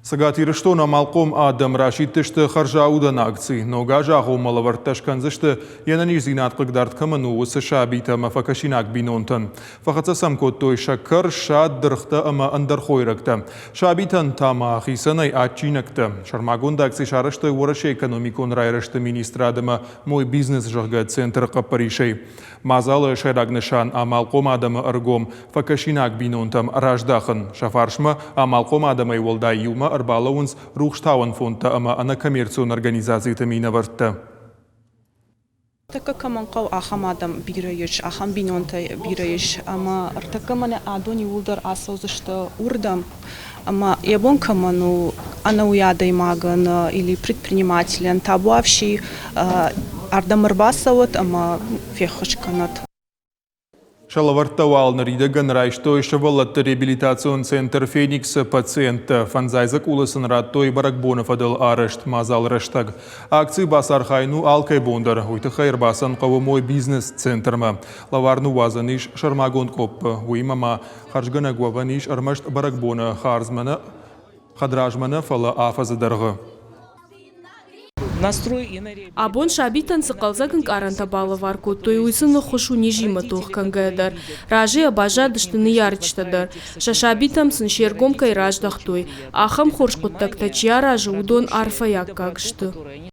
Цӕгат Ирыстоны амалхъом адӕм расидтысты хӕрзаудӕн акци. Ног азы агъоммӕ лӕвӕрттӕ скӕндзысты, йе нӕниздзинад хъыгдард кӕмӕн у, уыцы сабитӕ ӕмӕ фӕкӕсинаг бинонтӕн. Фӕхӕццӕ сӕм кодтой сӕкӕр, ссад, дыргътӕ ӕмӕ ӕндӕр хойрӕгтӕ. Сабитӕн та ма хицӕнӕй адджинӕгтӕ. Сӕрмагонд акци сарӕзтой Уӕрӕсейы экономикон райрӕзты министрад ӕмӕ Мой бизнес, зӕгъгӕ, центры хъӕппӕрисӕй. Мадзалы сӕйраг нысан амалхъом адӕмы ӕргом фӕкӕсинаг бинонтӕм раздахын. Сӕ фарсмӕ амалхъом адӕмӕй уӕлдай иумӕ ӕрбалӕууынц рухстауӕн фондтӕ ӕмӕ ӕнӕкоммерцион организациты минӕвӕрттӕ. Тӕккӕ кӕмӕн хъӕуы, ахӕм адӕм бирӕ ис, ахӕм бинонтӕ бирӕ ис, ӕмӕ ӕртӕккӕ мӕнӕ адон иууылдӕр ацӕудзысты уырдӕм. Ӕмӕ йӕ бон кӕмӕн у ӕнӕуый адӕймагӕн или предпринимателӕн табуафси ардӕм ӕрбацӕуӕд ӕмӕ феххуыс кӕнӕд. Сӕ лӕвӕрттӕ уал ныридӕгӕн райстой сывӕллӕтты реабилитацион центр «Феникс»-ы пациенттӕ. Фӕндзай дзӕкъулы сын радтой бӕрӕгбоны фӕдыл арӕзт мадзалы рӕстӕг. Акцийы бацархайын у алкӕй бон дӕр. Уый тыххӕй ӕрбацӕуын хъӕуы «Мой бизнес»-центрмӕ. Лӕвар ныууадзӕн ис сӕрмагонд къоппы. Уыимӕ ма хӕрзгӕнӕг уӕвӕн ис ӕрмӕст бӕрӕгбоны хардзмӕ нӕ, хӕдразмӕ нӕ, фӕлӕ афӕдзы дӕргъы. Абон сабитӕн цы хъӕлдзӕг ӕнкъарӕнтӕ балӕвар кодтой, уый сын ӕххуыс у низимӕ тох кӕнгӕйӕ дӕр. Разыйӕ баззадысты ныййарджытӕ дӕр. Сӕ сабитӕм сын се ргом кӕй раздӕхтой, ахӕм хорз хъуыддӕгтӕ чи аразы, уыдон арфӕйы аккаг сты.